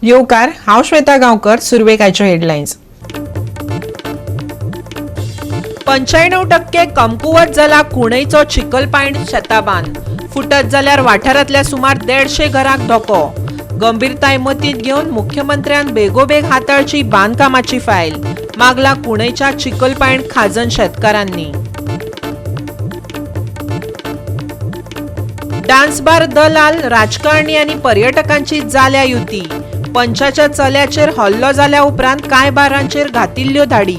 येवकार, हांव श्वेता गांवकर. सुरवेक आयच्यो हेडलायन्स. 95% कमकुवत जाला कुणईचो चिखलपायण शेताबांद. फुटत जाल्यार वाठारांतल्या सुमार 150 घरांक धोको. गंभीरताय मतींत घेवन मुख्यमंत्र्यान बेगोबेग हाताळची बांदकामाची फायल, मागला कुणईच्या चिखलपायण खाजन शेतकारांनी. डान्सबार दलाल, राजकारणी आनी पर्यटकांची जाल्या युती. पंचाच्या चल्याचेर हल्लो जाल्या उपरांत कांय बारांचेर घातिल्ल्यो धाडी.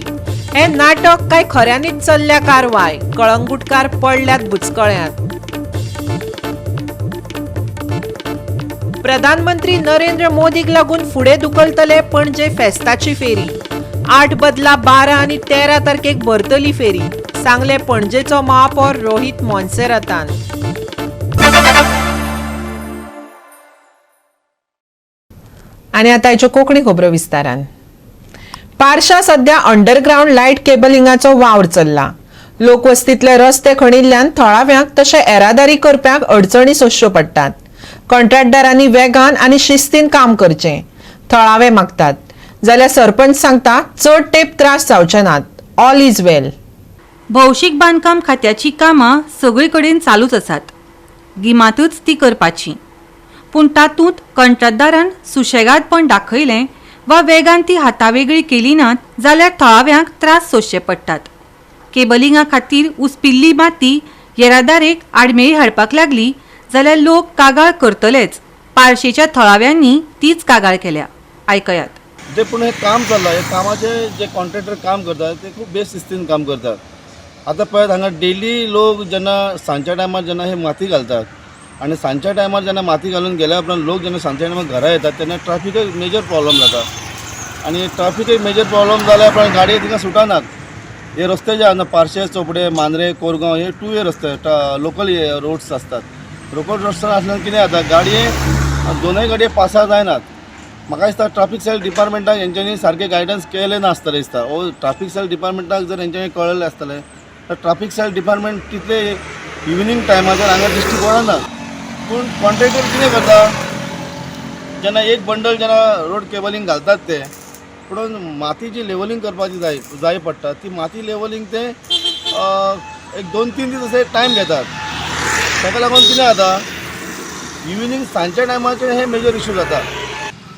हें नाटक काय खऱ्यांनीच चल्ल्या कारवाय? कळंगुटकार पडल्यात बुचकळ्यांत. प्रधानमंत्री नरेंद्र मोदीक लागून फुडें धुकलतले पणजे फेस्ताची फेरी. 8 बदला 12 आनी 13 तारखेक भरतली फेरी, सांगले पणजेचो महापौर रोहित मोन्सेरातान. आनी आतां आयच्यो कोंकणी खबरो विस्तारान. पारशा सध्या अंडरग्रावंड लायट केबलिंगाचो वावर चल्ला. लोकवस्तींतले रस्ते खणिल्ल्यान थळाव्यांक तशें येरादारी करप्यांक अडचणी सोंसच्यो पडटात. कॉन्ट्रॅक्टदारांनी वेगान आनी शिस्तीन काम करचें, थळावे मागतात. जाल्यार सरपंच सांगता, चड तेंप त्रास जावचे नात. All is well. भौशीक बांदकाम खात्याची कामां सगळे कडेन चालूच आसात. गिमांतूच ती करपाची, पूण तातूंत कंत्राटदारान सुशेगादपण दाखयलें वा वेगान ती हातावेगळी केली नात जाल्यार थळाव्यांक त्रास सोंसचे पडटात. केबलिंगा खातीर उसपिल्ली माती येरादारेक आडमेळी हाडपाक लागली जाल्यार लोक कागाळ करतलेच. पार्शेच्या थळाव्यांनी तीच कागाळ केल्या, आयकयात. जे पूण हें काम चल्लां, हे कामाचें जे कॉन्ट्रॅक्टर काम करतात ते खूब बेस्ट शिस्तीन काम करतात. आतां पळयात, हांगा डेली लोक जेन्ना सांजच्या टायमार जेन्ना हे माती घालतात आनी सांजच्या टायमार जेन्ना माती घालून गेल्या उपरांत लोक जेन्ना सांजच्या टायमार घरा येतात तेन्ना ट्राफिकय मेजर प्रॉब्लम जाता. आनी ट्राफिकय मेजर प्रॉब्लम जाल्या उपरांत गाडयो थिंगा सुटनात. हे रस्ते जे आसा, पार्शे, चोपडे, मांद्रे, कोरगांव, हे टू वे रस्ते, लोकल रोड्स आसतात. लोकल रस्ते आसल्यान कितें जाता, गाडये दोनय गाडये पासार जायनात. म्हाका दिसता ट्राफीक सेल डिपार्टमेंटाक हेंच्यांनी सारकें गायडन्स केलें नासतलें दिसता. ओ ट्राफीक सेल डिपार्टमेंटाक जर हेंच्यांनी कळ्ळें आसतलें तर ट्राफीक सेल डिपार्टमेंट तितले इविनींग टायमाचेर हांगा दिश्टी पडना. पूण कॉन्ट्रॅक्टर कितें करता, जेन्ना एक बंडल जेन्ना रोड केबलिंग घालतात ते, पुणून माती जी लेवलिंग करपाची जाय जाय पडटा, ती माती लेवलिंग ते एक 2-3 दीस असे टायम घेतात. ताका लागून कितें जाता, इविनींग सांजच्या टायमाचेर हे मेजर इशू जाता.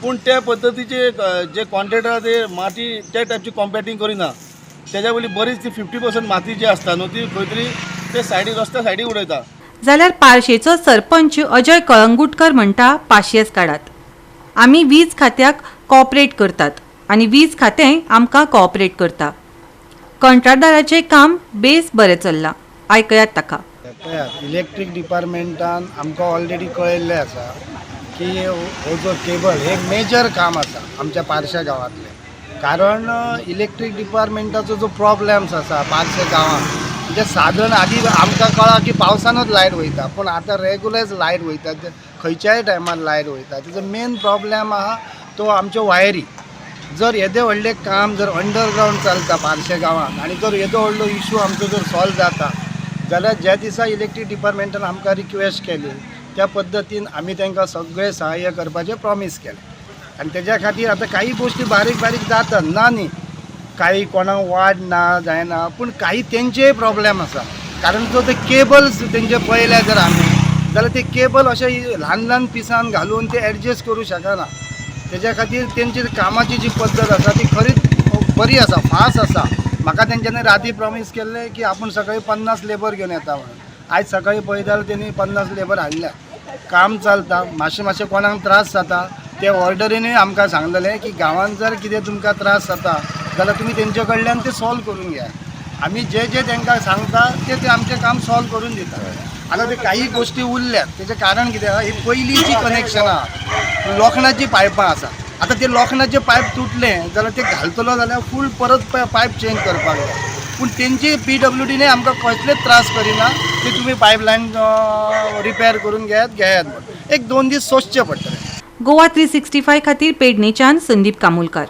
पूण त्या पद्दतीचे जे कॉन्ट्रॅक्टर आहा ते माती त्या टायपची कॉम्पॅक्टींग करिना. तेज्या वयली बरीच ती 50% माती जी आसता न्हू, ती खंय तरी ते सायडीक, रस्त्या सायडीक उडयता. जाल्यार पार्शेचो सरपंच अजय कळंगुटकर म्हणटा, पाशियेस काडात, आमी वीज खात्याक कॉपरेट करतात आनी वीज खातें आमकां कॉपरेट करता. कंत्राटदाराचें काम बेस बरें चल्लां, आयकयात ताका. पळयात, इलेक्ट्रीक डिपार्टमेंटान आमकां ऑलरेडी कळयल्लें आसा की हो जो केबल हे मेजर काम आसा आमच्या पार्शा गांवांतलें. कारण इलेक्ट्रीक डिपार्टमेंटाचो जो प्रॉब्लम्स आसा पार्शे गांवांत, म्हणजे साधन आदी आमकां कळ्ळां की पावसानूच लायट वयता, पूण आतां रेगुलर लायट वयता, खंयच्याय टायमार लायट वयता. तेजो मेन प्रॉब्लम आहा तो आमच्यो वायरी. जर येदें व्हडलें काम जर अंडरग्रावंड चलता पार्शे गांवांत आनी जर येदो व्हडलो इशू आमचो जर सॉल्व जाता जाल्यार ज्या दिसा इलेक्ट्रीक डिपार्टमेंटान आमकां रिक्वेस्ट केली त्या पद्दतीन आमी तांकां सगळें सहाय्य करपाचें प्रॉमीस केलें. आनी तेज्या खातीर आतां काही गोश्टी बारीक बारीक जातात, ना न्ही, काही कोणाक वाड ना जायना, पूण काही तेंचेय प्रॉब्लेम आसा. कारण जो ते केबल्स तेंचे पळयले जर आमी जाल्यार ते केबल अशे ल्हान ल्हान पिसान घालून ते एडजस्ट करूं शकना. तेज्या खातीर तेंची कामाची जी पद्दत आसा ती खरीच बरी आसा, फास्ट आसा. म्हाका तेंच्यांनी राती प्रॉमीस केल्लें की आपूण सकाळी 50 लेबर घेवन येता म्हणून. आयज सकाळी पळयता जाल्यार तेणी 50 लेबर हाडल्या. काम चलता. मातशें मातशें कोणाक त्रास जाता ते ऑर्डरीनूय आमकां सांगलेलें की गांवांत जर कितें तुमकां त्रास जाता जाल्यार तुमी तेंचे कडल्यान ते सॉल्व करून घेयात. आमी जे जे तांकां सांगता ते ते आमचें काम सॉल्व करून दिता. आतां ते काही गोश्टी उरल्यात, तेजें कारण कितें आहा, ही पयलींची कनेक्शनां लोखणाची पायपां आसा. आतां ते लोखणाचे पायप तुटले जाल्यार ते घालतलो जाल्यार फूल परत पायप चेंज करपाक जाय. पूण तेंची पीडब्ल्यूडीने आमकां कसलेच त्रास करिना की तुमी पायपलायन रिपेर करून घेयात घेयात म्हणून. 1-2 दीस सोंसचे पडटले. गोवा 365 खातीर पेडणेच्यान संदीप कामुलकार.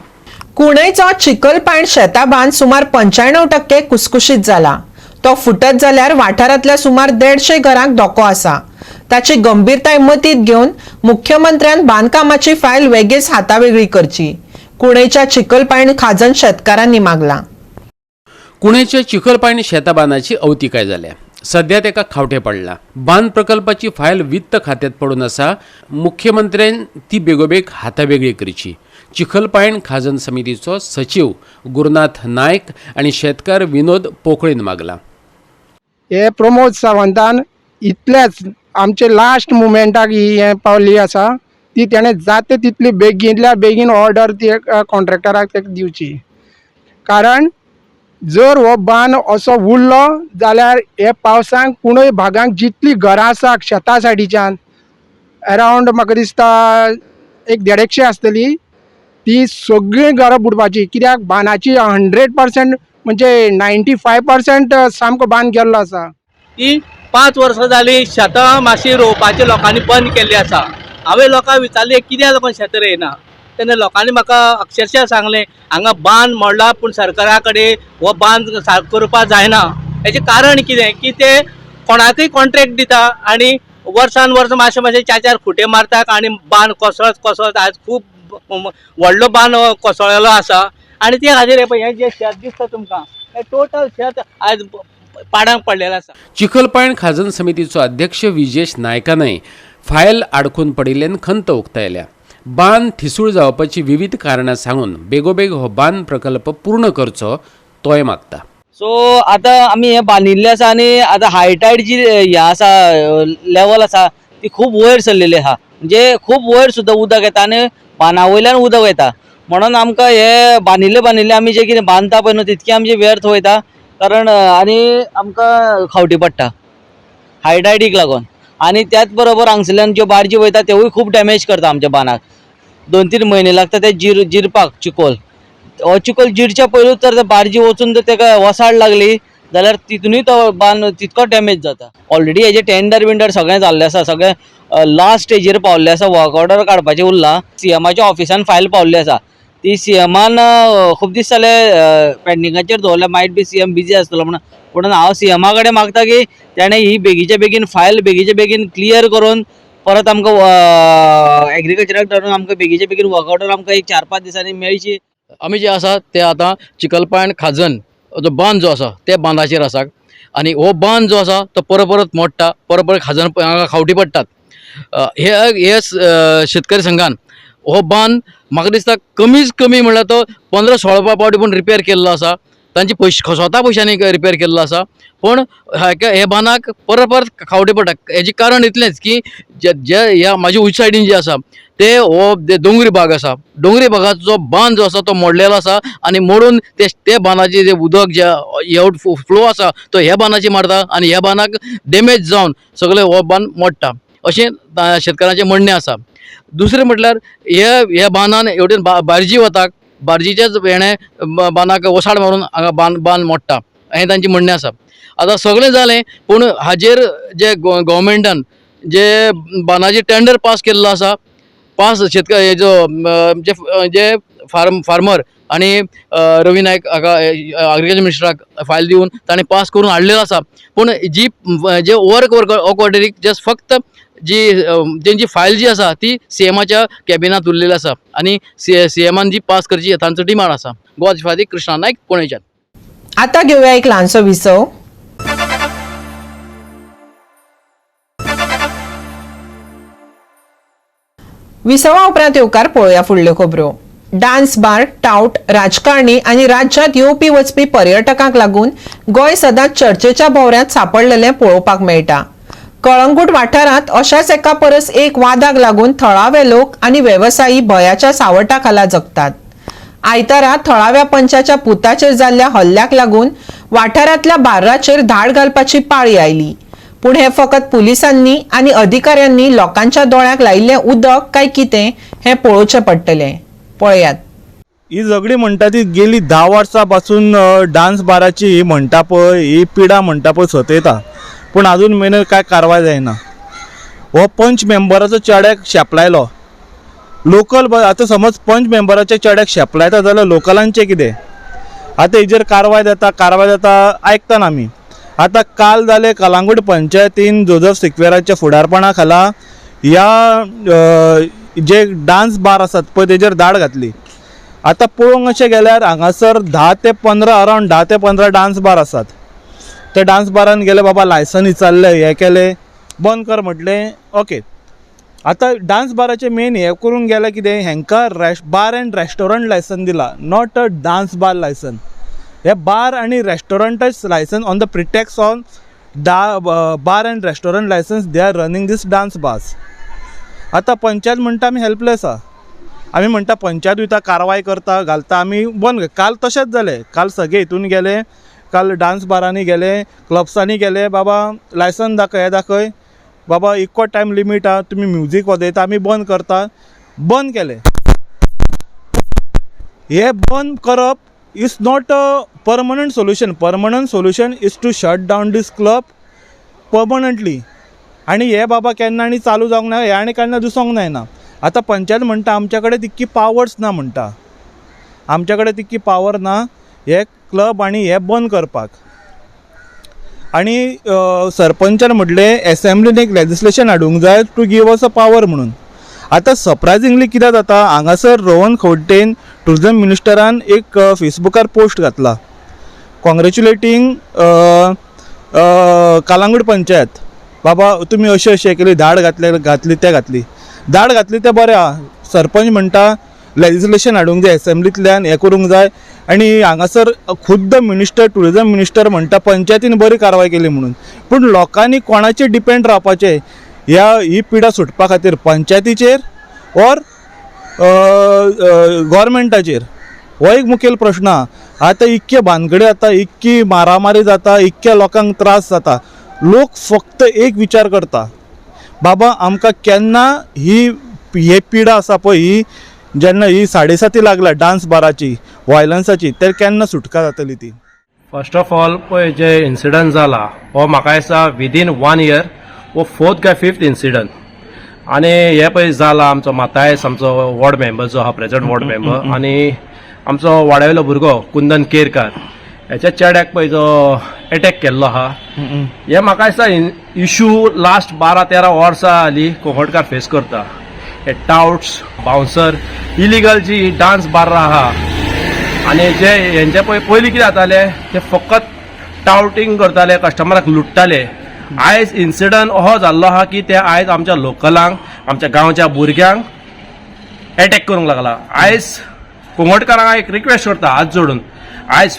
कुणईचो चिखलपायण शेताबांद सुमार 95% कुसकुशीत जाला. तो फुटत जाल्यार वाठारांतल्या सुमार 150 घरांक धोको आसा. ताची गंभीरताय मतीत घेवन मुख्यमंत्र्यान बांदकामाची फायल वेगेच हातावेगळी करची, कुणेच्या चिखलपायण खाजन शेतकारांनी मागला. कुणेच्या चिखलपायण शेताबांदाची अवतिकाय जाल्या. सध्या तेका खावटे पडला. बांद प्रकल्पाची फायल वित्त खात्यात पडून आसा. मुख्यमंत्र्यान ती बेगोबेग हातावेगळी करची. चिखलपायण खाजन समितीचो सचीव गुरुनाथ नायक आनी शेतकार विनोद पोकळीन मागला. हे प्रमोद सावंतान इतलेच आमचे लास्ट मुमेंटाक ही हें पावली आसा ती तेणें जाता तितली बेगीनल्या बेगीन ऑर्डर ती कॉन्ट्रॅक्टराक ताका दिवची. कारण जर हो बांद असो उरलो जाल्यार हे पावसांक कुणय भागांक जितली घरां आसा शेता सायडीच्यान अरावंड म्हाका दिसता एक देडेकशे आसतली, ती सगळीं घरां बुडपाची. कित्याक बांदाची 100% म्हणजे 95% सामको बांद गेल्लो आसा. की 5 वर्सां जालीं शेतां मातशी रोवपाचें लोकांनी बंद केल्लें आसा. हांवें लोकांक विचारलें कित्याक लोकांक शेतां रोयना, तेन्ना लोकांनी म्हाका अक्षरशा सांगलें हांगा बांद मोडला पूण सरकारा कडेन हो बांद सारको करपाक जायना. हेचें कारण कितें की ते कोणाकूय कॉन्ट्रेक्ट दिता आनी वर्सान वर्स मातशें मातशें 4-4 खुटे मारतात आनी बांद कोसळत कोसळत आज खूब व्हडलो बांद कोसळलेलो आसा. आनी ते खातीर हें पळय हें जें शेत दिसता तुमकां हें टोटल शेत आयज पाडांक पडलेलें आसा. चिखलपायण खाजन समितीचो अध्यक्ष विजेश नायकानय फायल आडखून पडिल्ल्यान खंत उक्तायल्या. बांद ठिसूळ जावपाची विविध कारणां सांगून बेगोबेग हो बांद प्रकल्प पूर्ण करचो तोय मागता. सो आतां आमी हें बांदिल्लें आसा आनी आतां हाय टायड जी हें आसा लेवल आसा ती खूब वयर सरलेली आसा, म्हणजे खूब वयर सुद्दां उदक येता आनी बांदा वयल्यान उदक येता. म्हणून आमकां हे बांदिल्ले बांदिल्ले आमी जे कितें बांदता पळय न्हू तितकें आमचें व्यर्थ वयता, कारण आनी आमकां खावटी पडटा हाय टायडीक लागून. आनी त्याच बरोबर हांगसरल्यान ज्यो बार्जी वयता त्योवूय खूब डॅमेज करता आमच्या बांदाक. 2-3 म्हयने लागता ते जिरपाक चिकोल. हो चिकोल जिरच्या पयलूच तर बार्जी वचून जर ताका वसाड लागली जाल्यार तितूनय तो बांद तितको डॅमेज जाता. ऑलरेडी हेजे टेंडर बिंडर सगळें जाल्लें आसा, सगळें लास्ट स्टेजीर पावल्लें आसा, वर्क ऑर्डर काडपाचें उरलां. सीएमाच्या ऑफिसान फायल पावल्ली आसा, ती सीएमान खूब दीस जाले पेंडिंगाचेर दवरल्या. मायट बी सीएम बिजी आसतलो म्हणून, पूण हांव सीएमा कडेन मागता की तेणें ही बेगीच्या बेगीन फायल बेगीच्या बेगीन क्लियर करून परत आमकां एग्रीकल्चराक धाडून आमकां बेगीच्या बेगीन वर्क ऑर्डर आमकां एक 4-5 दिसांनी मेळची. आमी जे आसा ते आतां चिखलपायण खाजन जो बांद जो आसा ते बांदाचेर आसा आनी हो बांद जो आसा तो परत परत मोडटा, परत परत खाजन हांगा खावटी पडटात. हे शेतकरी संघान हो बांद म्हाका दिसता कमीच कमी म्हणल्यार तो 15-16 पावटी पूण रिपेर केल्लो आसा. तांचे पयशे स्वता पयशांनी रिपेर केल्लो आसा, पूण हे बांदाक परत परत खावटी पडटा. हेजें कारण इतलेंच की जे जे ह्या म्हाज्या उच सायडीन जे आसा ते हो दोंगरी भाग आसा, दोंगरी भागाचो जो बांद जो आसा तो मोडलेलो आसा आनी मोडून ते बांदाचे जे उदक जे आउट फ्लो आसा तो ह्या बांदाचेर मारता आनी ह्या बांदाक डॅमेज जावन सगळे हो बांद मोडटा अशें शेतकारांचें म्हणणें आसा. दुसरें म्हटल्यार हे बांदान हेवटेन बार्जी वता, बार्जीच्याच हेणें बांदाक वसाड मारून हांगा बांद मोडटा हें तांचें म्हणणें आसा. आतां सगळें जालें पूण हाजेर जे गव्हर्मेंटान जे बांदाचेर टेंडर पास केल्लो आसा, पास शेतकार हेजो जे फार्मर आनी रवी नायक हाका एग्रीकल्चर मिनिस्टराक फायल दिवन ताणें पास करून हाडलेलो आसा, पूण जी जे वर्क ऑर्डरीक जस्ट फक्त जी तेंची फायल जी आसा ती सीएमाच्या कॅबिनांत उरलेली आसा आनी सीएमान जी पास करची तांचो डिमांड आसा. गोवा फादी कृष्णा नायक, पुणेच्यान. आता घेऊया एक ल्हानसो विसव. विसवा उपरांत येवकार पळोवया फुडल्यो खबरो. डान्स बार, टावट, राजकारणी आनी राज्यांत येवपी वचपी पर्यटकांक लागून गोंय सदांच चर्चेच्या भोंवऱ्यांत सांपडलेलें पळोवपाक मेळटा. कळंगूट वाठारांत अशाच एका परस एक वादाक लागून थळावे लोक आनी वेवसायी भंयाच्या सावटा खाला जगतात. आयतारा थळाव्या पंचाच्या पुताचेर जाल्ल्या हल्ल्याक लागून वाठारांतल्या बार्राचेर धाड घालपाची पाळी आयली. पूण हे फकत पुलिसांनी आनी अधिकाऱ्यांनी लोकांच्या दोळ्यांक लायिल्लें उदक काय कितें हें पळोवचें पडटलें. पळयात. ही झगडी म्हणटा ती गेली 10 वर्सां पासून डान्स बाराची ही म्हणटा पळय ही पिडा म्हणटा पळय सतयता, पूण आजून मेरेन कांय कारवाय जायना. हो पंच मेंबराचो चेड्याक शेपलायलो लोकल, आतां समज पंच मेंबराच्या चेड्याक शेपलायता जाल्यार लोकलांचें कितें? आतां हेजेर कारवाय जाता कारवाय जाता आयकता आमी. आतां काल जालें कलांगूट पंचायतीन जोजफ सिक्वेराच्या फुडारपणा खाला ह्या जे डांस बार आसात पळय तेजेर धाड घातली. आतां पळोवंक अशें गेल्यार हांगासर 10 ते 15 अरावंड 10 ते 15 डांस बार आसात. ते डांस बारान गेले, बाबा लायसन विचारलें, हें केलें, बंद कर म्हटलें, ओके. आतां डांस बाराचें मेन हें करूंक गेलें कितें, हेंकां बार एंड रेस्टॉरंट लायसन दिलां, not a dance bar licence. हे बार आनी रेस्टॉरंटच licence on the pretext on bar and restaurant licence they are running this dance bars. आतां पंचायत म्हणटा आमी हेल्पलेस आहा, आमी म्हणटा पंचायत वयता कारवाय करता घालता, आमी बंद. काल तशेंच जालें, काल सगळे हितून गेले, काल डांस बारांनी गेले, क्लब्सांनी गेले, बाबा लायसन दाखय, हें दाखय, बाबा इतको टायम लिमीट आहा, तुमी म्युजीक वाजयता, आमी बंद करता. बंद केलें. हें बंद करप is not a permanent solution. Permanent solution is to shut down this club permanently. आनी हे बाबा केन्ना आनी चालू जावंक ना, हे आनी केन्ना दुसोंक जायना. आतां पंचायत म्हणटा आमच्या कडेन तितकी पावर्स ना, म्हणटा आमच्या कडेन तितकी पावर ना हे क्लब आनी हे बंद करपाक. आनी सरपंचान म्हटलें एसेंब्लीन एक लेजिस्लेशन हाडूंक जाय to give us a power म्हणून. आतां सरप्रायजिंगली कितें जाता, हांगासर रोहन खंवटेन टुरिजम मिनिस्टरान एक फेसबुकार पोस्ट घातला कॉंग्रेच्युलेटींग कालांगूट पंचायत, बाबा तुमी अशें अशें केली, धाड घातले घातली ते घातली, धाड घातली तें बरें आहा. सरपंच म्हणटा लेजिस्लेशन हाडूंक जाय एसेंब्लींतल्यान, हें करूंक जाय. आनी हांगासर खुद्द मिनिस्टर टुरिजम मिनिस्टर म्हणटा पंचायतीन बरी कारवाय केली म्हणून. पूण लोकांनी कोणाचेर डिपेंड रावपाचें ह्या ही पिडा सुटपा खातीर, पंचायतीचेर ऑर गोवोरमेंटाचेर? हो एक मुखेल प्रश्न आहा. आतां इतके भानगडी जाता, इतकी मारामारी जाता, इतक्या लोकांक त्रास जाता, लोक फक्त एक विचार करता, बाबा आमकां केन्ना ही हे पिडा आसा पळय ही जेन्ना ही साडेसाती लागला डांस बाराची वायलन्साची, तर केन्ना सुटका जातली ती. फर्स्ट ऑफ ऑल पळय जे इन्सिडंट जाला हो म्हाका दिसता विदीन 1 इयर हो 4th काय 5th incident. आनी हे पळय जाला आमचो मातायस आमचो वॉर्ड मेंबर जो आहा प्रेजंट वॉर्ड मेंबर आनी आमचो वाड्यावयलो भुरगो कुंदन केरकार हेच्या चेड्याक पळय जो एटॅक केल्लो आहा, हे म्हाका दिसता इशू लास्ट 12-13 वर्सां जाली कोंकणकार फेस करता. हे टावट्स बाउन्सर इलिगल जी डांस बार आहा आनी जे हेंचे पळय पयलीं कितें जातालें ते फकत टावटींग करताले, कस्टमराक लुट्टाले. आयज इन्सिडंट असो जाल्लो आहा की ते आयज आमच्या लोकलांक आमच्या गांवच्या भुरग्यांक एटॅक करूंक लागला. आयज कोंगटकारांक एक रिक्वेस्ट करता हात जोडून, आयज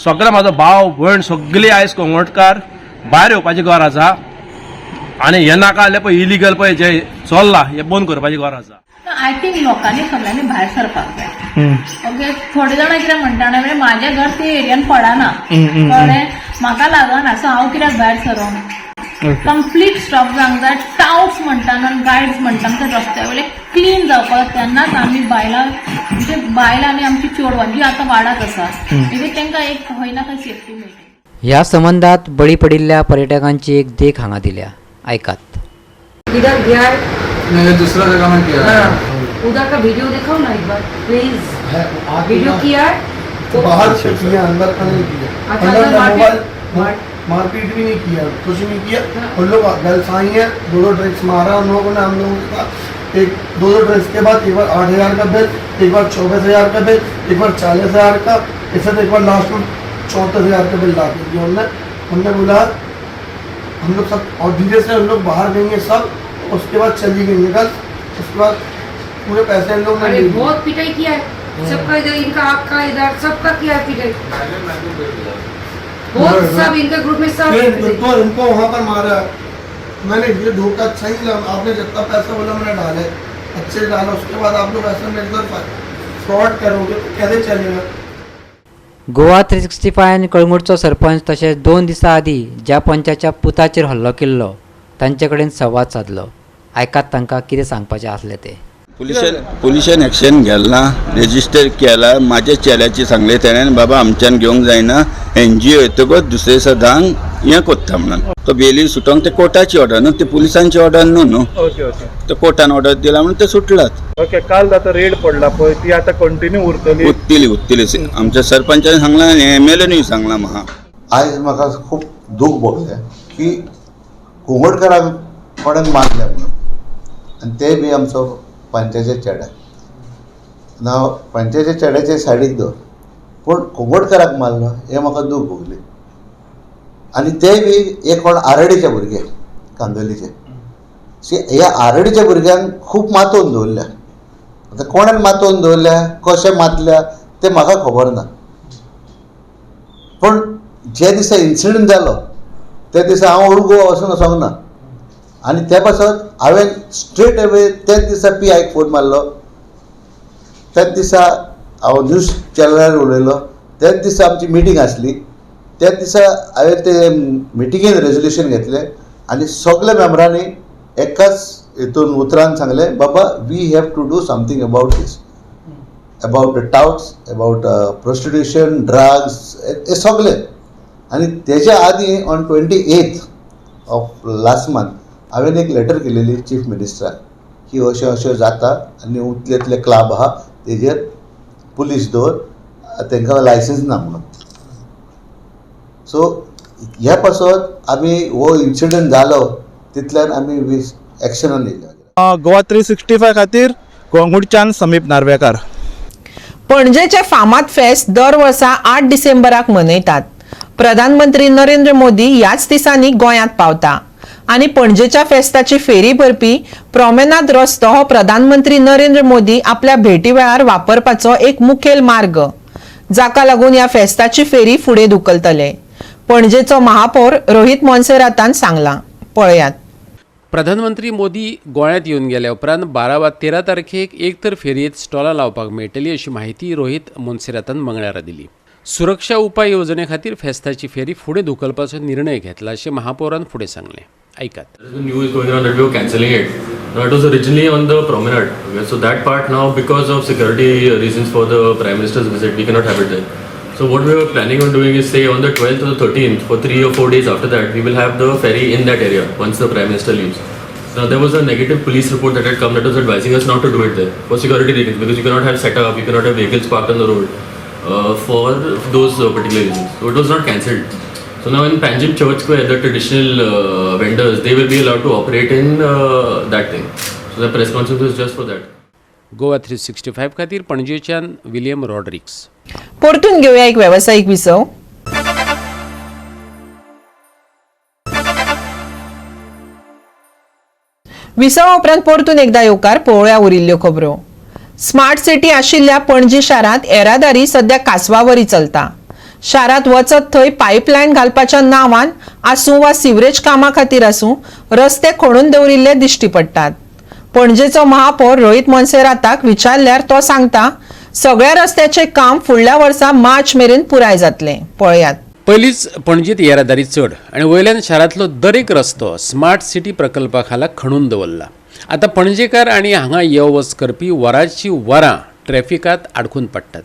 सगळे म्हाजो भाव भयण सगळी आयज कोंगटकार भायर येवपाची गरज आसा आनी हे नाका जाल्यार पळय इलिगल पळय जे चल्ला हे बंद करपाची गरज आसा. I think लोकांनी सगळ्यांनी भायर सरपाक जाय. ओके, थोडे जाणां कितें म्हणटा म्हणजे म्हाजें घर ते एरियान पडना, कळ्ळें, म्हाका लागना, सो हांव कित्याक भायर सरों. कंप्लीट स्टॉप जावंक जाय. टावट्स म्हणटा आनी गायड्स म्हणटा आमच्या रस्त्या वयले क्लीन जावपाक, तेन्नाच आमी बायलां म्हणजे बायलां आनी आमची चेडवां जी आतां वाडात आसा तांकां एक खंय ना खंय सेफ्टी मेळटा. ह्या संबंदात बळी पडिल्ल्या पर्यटकांची एक देख हांगा दिल्या, आयकात. किधर गया है? नहीं, दूसरा जगह में किया है। उधर का वीडियो दिखाओ ना एक बार प्लीज। वीडियो किया है तो बाहर से किया, अंदर का नहीं किया। अंदर मोबाइल मारपीट भी नहीं किया, कुछ नहीं किया। उन लोग गर्ल्स आई हैं, 2-2 ड्रिंक्स मारा उन लोगों ने हम लोगों का। एक 2-2 ड्रिंक्स के बाद एक बार 8,000 का बिल, एक बार 24,000 का बिल, एक बार 40,000 का, इससे एक बार लास्ट में 34,000 का बिल ला के दिया उनने। हमने बोला हम लोग सब और धीरे से हम लोग बाहर गएंगे सब, उसके बाद चली गई है गर्ल्स। उसके बाद पूरे पैसे हम लोग ने बहुत पिटाई किया है सबका, इधर इनका आपका इधर सबका किया है पिटाई, बहुत सब इनके ग्रुप में सब। इनको इनको वहाँ पर मारा मैंने, ये धोखा अच्छा ही लगा, आपने जितना पैसा बोला मैंने डाले, अच्छे डाला, उसके बाद आप लोग ऐसे मेरे साथ फ्रॉड करोगे तो कैसे चलेगा। गोवा 365 कळंगूटचो सरपंच तशेंच 2 दिसां आदीं ज्या पंचाच्या पुताचेर हल्लो केल्लो तांचे कडेन संवाद सादलो. आयकात तांकां कितें सांगपाचें आसलें तें. पुलिशेन एक्शन घेतला, रेजिस्टर केला. म्हाज्या चेड्याची सांगलें तेणें, बाबा आमच्यान घेवंक जायना, एनजीओ येतकच दुसरे दिसा 10 हें कोत्ता म्हणून. तो बेली सुटोंक ते कोर्टाची ऑर्डर न्हू, ते पुलिसांची ऑर्डर न्हू न्हू. ओके ओके, ते कोर्टान ऑर्डर दिला म्हणून ते सुटलात. ओके, काल आतां रेड पडला पळय, ती आतां कंटिन्यू उरतली? उरतली उरतली, आमच्या सरपंचान सांगलां आनी एमएलएनूय सांगलां म्हाका. आयज म्हाका खूब दूख भोगलें की कुंकळकरांक कोणें मारलें म्हणून, आनी ते बी आमचो पंचायतीचे चेडे. नांव पंचायतीच्या चेड्याचे सायडीक दवर, पूण कुंकळकराक मारलो हें म्हाका दूख भोगली. आनी ते बी एक कोण आरडीचे भुरगे, कांदोलीचे. ह्या आरडीच्या भुरग्यांक खूब मातोवन दवरल्या. आतां कोणें मातोवन दवरल्या, कशें मातल्या तें म्हाका खबर ना, पूण जे दिसा इन्सिडंट जालो त्या दिसा हांव ओल्ड गोवा वचून वचोंक ना, आनी त्या पासत हांवें स्ट्रेट अवे त्याच दिसा पी आयक फोन मारलो, त्याच दिसा हांव न्यूज चॅनलार उलयलो, त्याच दिसा आमची मिटींग आसली, त्याच दिसा हांवें ते मिटिंगेन रेजोल्युशन घेतलें आनी सगल्या मेंबरांनी एकाच हितून उतरान सांगलें, बाबा we have to do something about this, about the touts, about prostitution, drugs, हे सगळे. आनी तेच्या आदीं on 28th of last month हांवें एक लेटर केलेली चीफ मिनिस्टराक की अशें अशें जाता आनी उतले इतले क्लब आहा तेजेर पुलीस दवर, तांकां लायसन्स ना म्हणून. सो ह्या पासत आमी हो इन्सिडंट जालो तितल्यान आमी एक्शनान येयले. गोवा 365 खातीर कळंगूटच्यान समीप नार्वेकार. पणजेचे फामाद फेस्त दर वर्सा 8 डिसेंबराक मनयतात. प्रधानमंत्री नरेंद्र मोदी ह्याच दिसांनी गोंयांत पावता आनी पणजेच्या फेस्ताची फेरी भरपी प्रोमेनाद रस्तो हो प्रधानमंत्री नरेंद्र मोदी आपल्या भेटी वेळार वापरपाचो एक मुखेल मार्ग, जाका लागून ह्या फेस्ताची फेरी फुडें धुकलतले. पणजेचो महापौर रोहित मोन्सेरातान सांगला, पळयात. प्रधानमंत्री मोदी गोंयांत येवन गेल्या उपरांत 12 वा 13 तारखेक एक तर फेरयेंत स्टॉलां लावपाक मेळटली अशी माहिती रोहित मोन्सेरातान मंगळारा दिली. सुरक्षा उपाय येवजणे खातीर फेस्ताची फेरी फुडें धुकलपाचो निर्णय घेतला अशें महापौरान फुडें सांगलें. आयकात. News going on that we were cancelling it. Now it was originally on the promenade. Okay, so that part now because of security reasons for the Prime Minister's visit we cannot have it there. So what we were planning on doing is, say on the 12th or the 13th, for 3 or 4 days after that, we will have the ferry in that area once the Prime Minister leaves. Now there was a negative police report that had come that was advising us not to do it there for security reasons, because you cannot have setup, you cannot have vehicles parked on the road for those particular reasons. So it was not cancelled. So now in Panjim Church Square, the traditional vendors, they will be allowed to operate in that thing. So the press conference was just for that. Goa 365 खातीर पणजेच्यान William Rodrigues. परतून घेऊया एक व्यावसायिक विसव. विसवा उपरांत परतून एकदा येवकार पळोवया उरिल्ल्यो खबरो. स्मार्ट सिटी आशिल्ल्या पणजी शारांत येरादारी सध्या कासवावरी चलता. शारांत वचत थंय पायपलायन घालपाच्या नांवान आसूं वा सिवरेज कामा खातीर आसूं रस्ते खणून दवरिल्ले दिश्टी पडटात. पणजेचो महापौर रोहित मोन्सेराताक विचारल्यार तो सांगता सगळ्या रस्त्याचे काम फुडल्या वर्सा मार्च मेरेन पुराय जातलें. पळयात. पयलींच पणजेंत येरादारी चड आनी वयल्यान शारांतलो दरेक रस्तो स्मार्ट सिटी प्रकल्पा खाला खणून दवरला. आतां पणजेकार आनी हांगा यो वच करपी वरांची वरां ट्रॅफिकांत आडखून पडटात.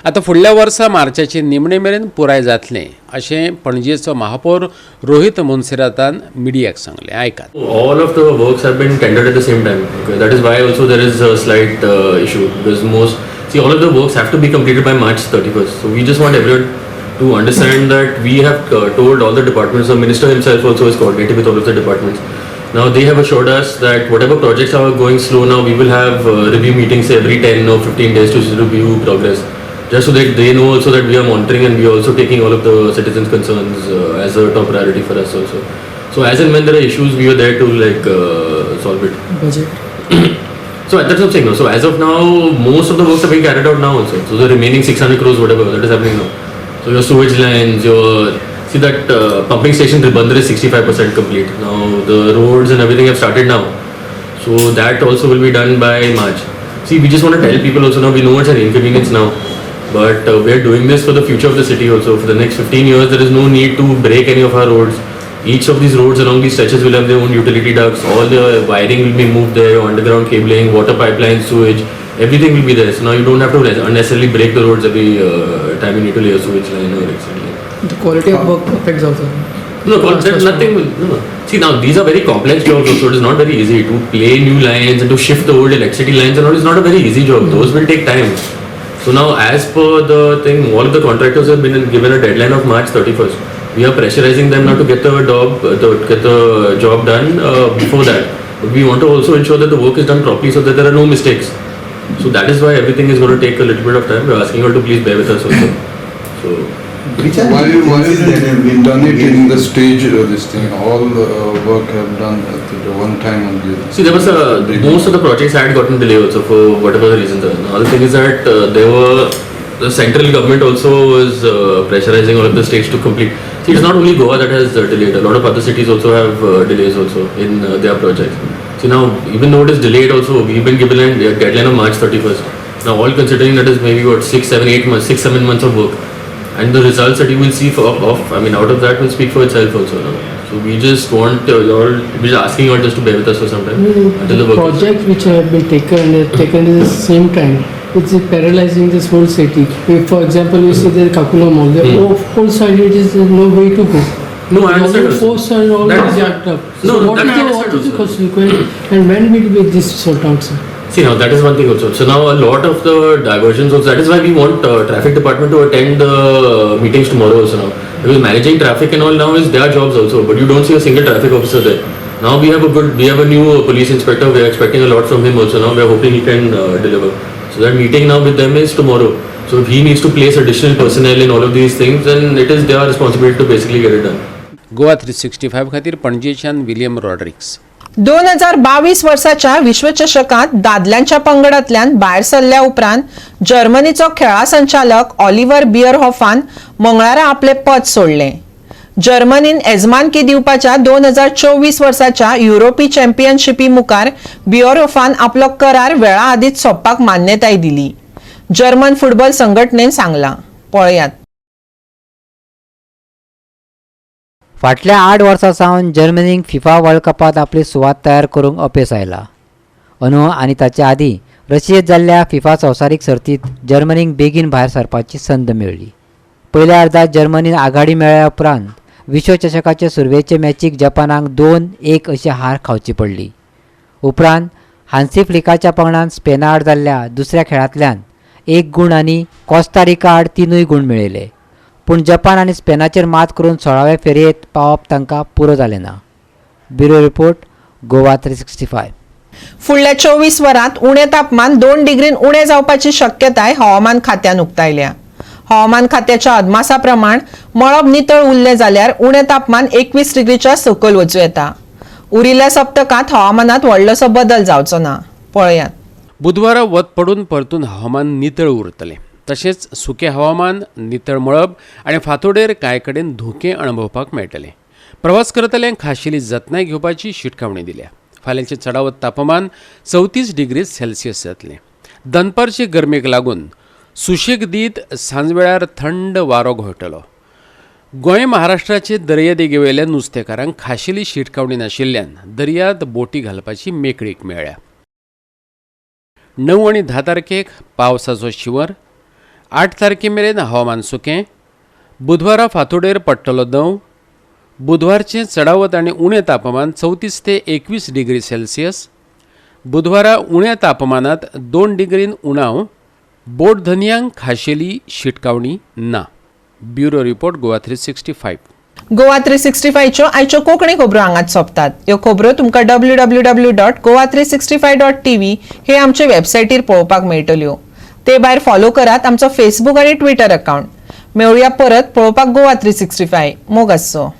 आतां फुडल्या वर्सा मार्चाचे निमणे मेरेन पुराय जातलें अशें पणजेचो महापौर रोहित मोन्सेरातान मिडियाक सांगलें. आयकात. All of the works have been tendered at the same time. Okay, that is why also there is a slight issue, because most, see, all of the works have to be completed by March 31st. So we just want everyone to understand that we have told all the departments, the minister himself also is coordinating with all of the departments. Now they have assured us that whatever projects are going slow now, we will have review meetings every 10 or 15 days to review progress, just so that they know also that we are monitoring and we are also taking all of the citizens' concerns as a top priority for us also. So as and when there are issues, we are there to like solve it. Budget. So that's what I'm saying. No. So as of now, most of the works are being carried out now also. So the remaining 600 crores, whatever, that is happening now. So your sewage lines, your, see that pumping station Ribandar is 65% complete. Now the roads and everything have started now. So that also will be done by March. See, we just want to tell people also now, we know it's an inconvenience now, but we are doing this for the future of the city also. For the next 15 years, there is no need to break any of our roads. Each of these roads along these stretches will have their own utility ducts. All the wiring will be moved there, underground cabling, water pipelines, sewage, everything will be there. So now you don't have to unnecessarily break the roads every time you need to lay a sewage line or etc. The quality of work affects also. No, there's nothing. No. See, now these are very complex jobs also. It is not very easy to play new lines and to shift the old electricity lines and all. Is not a very easy job. Those will take time. So now, as per the thing, all of the contractors have been given a deadline of March 31st. We are pressurizing them now to get the job get the job done before that. But we want to also ensure that the work is done properly so that there are no mistakes. So that is why everything is going to take a little bit of time. We are asking you all to please bear with us also. So Why you done it in the stage, this thing, all work have done at the one time only? See, there was a most of the projects had gotten delayed also for whatever the reasons are. Now the thing is that there were the central government also was pressurizing all of the states to complete. See, it's not only Goa that has delayed. A lot of other cities also have delays also in their projects. See now, even though it is delayed also, we've been given a deadline of March 31st. Now, all considering that is maybe what 6, 7, 8 months, 6, 7 months of work, and the results that you will see for, of I mean out of that will speak for itself also now. So we just want you all, we're just asking you all just to bear with us for some time until the work is Project which have been taken, taken at the same time, it's paralyzing this whole city. If, for example, you see the Kakula Mall, the whole side it is no way to go. No, I understand All the also. four sides all That is- jacked up. No, So no, what that is I the, understand what is the also. consequence and when will be this sort out, sir? See now that is one thing also. So now a lot of the diversions also, that is why we want traffic department to attend the meetings tomorrow also now. Because managing traffic and all now is their jobs also, but you don't see a single traffic officer there. Now we have a good, we have a new police inspector, we are expecting a lot from him also now, we are hoping he can deliver. So that meeting now with them is tomorrow. So if he needs to place additional personnel in all of these things, then it is their responsibility to basically get it done. Goa 365 खातीर पणजेच्यान William Rodrigues. 2022 वर्साच्या विश्वचषकांत दादल्यांच्या पंगडांतल्यान भायर सरल्या उपरांत जर्मनीचो खेळा संचालक Oliver बियरहॉफान मंगळारा आपलें पद सोडलें. जर्मनीन येजमानकी दिवपाच्या 2024 वर्साच्या युरोपी चॅम्पियनशिपी मुखार बियरहॉफान आपलो करार वेळा आदींच सोंपपाक मान्यताय दिली, जर्मन फुटबॉल संघटनेन सांगलां. पळयात. फाटल्या 8 वर्सां सावन जर्मनीक फिफा वर्ल्ड कपांत आपली सुवात तयार करूंक अपेस आयला. अंदू आनी ताचे आदीं रशियेंत जाल्ल्या फिफा संवसारीक सर्तींत जर्मनीक बेगीन भायर सरपाची संद मेळ्ळी. पयल्या अर्दांत जर्मनीन आघाडी मेळ्ळ्या उपरांत विश्वचषकाचे सुरवेचे मॅचीक जपानाक 2-1 अशी हार खावची पडली. उपरांत हान्सी फ्लिकाच्या पंगडान स्पेना आड जाल्ल्या दुसऱ्या खेळांतल्यान 1 गूण आनी कोस्टारिका आड 3 गूण मेळयले. पूण जपान आनी स्पेनाचेर मात करून 16व्या फेरयेंत पावप तांकां पुरो जालें ना. Bureau report, Goa 365. फुडल्या 24 वरांत उणें तापमान 2 डिग्रीन उणें जावपाची शक्यताय हवामान खात्यान उक्तायल्या. हवामान खात्याच्या अदमासा प्रमाण मळब नितळ उरलें जाल्यार उणें तापमान 21 डिग्रीच्या सकयल वचूं येता. उरिल्ल्या सप्तकांत हवामानात व्हडलोसो बदल जावचो ना. पळयात. बुधवारा वत पडून परतून हवामान नितळ उरतलें. तशेंच सुकें हवामान, नितळ मळब आनी फांतोडेर कांय कडेन धुकें अणभवपाक मेळटलें. प्रवास करतल्यांक खाशेली जतनाय घेवपाची शिटकावणी दिल्या. फाल्यांचें चडावत तापमान 34 डिग्री सेल्सियस जातलें. दनपारचे गरमेक लागून सुशेग दीत सांजवेळार थंड वारो घोळटलो. गोंय महाराष्ट्राचे दर्यादेगेवेल्या नुस्तेकारांक खाशेली शिटकावणी नाशिल्ल्यान दर्यांत बोटी घालपाची मेकळीक मेळ्ळ्या. 9 आनी 10 तारखेक पावसाचो शिंवर. 8 तारखे मेरेन हवामान सुकें. बुधवारा फांतोडेर पडटलो दंव. बुधवारचें चडावत आनी उणें तापमान 34 ते 21 डिग्री सेल्सियस. बुधवारा उण्या तापमानांत 2 डिग्रीन उणाव. बोट धनयांक खाशेली शिटकावणी ना. Bureau report, Goa 365. Goa 365च्यो आयच्यो कोंकणी खबरो हांगाच सोंपतात. ह्यो खबरो तुमकां www.goa365.tv हे आमचे वेबसायटीर पळोवपाक मेळटल्यो. ते भायर फॉलो करात आमचो फेसबूक आनी ट्विटर अकाउंट. मेळुया परत पळोवपाक गोवा 365. मोग आसचो.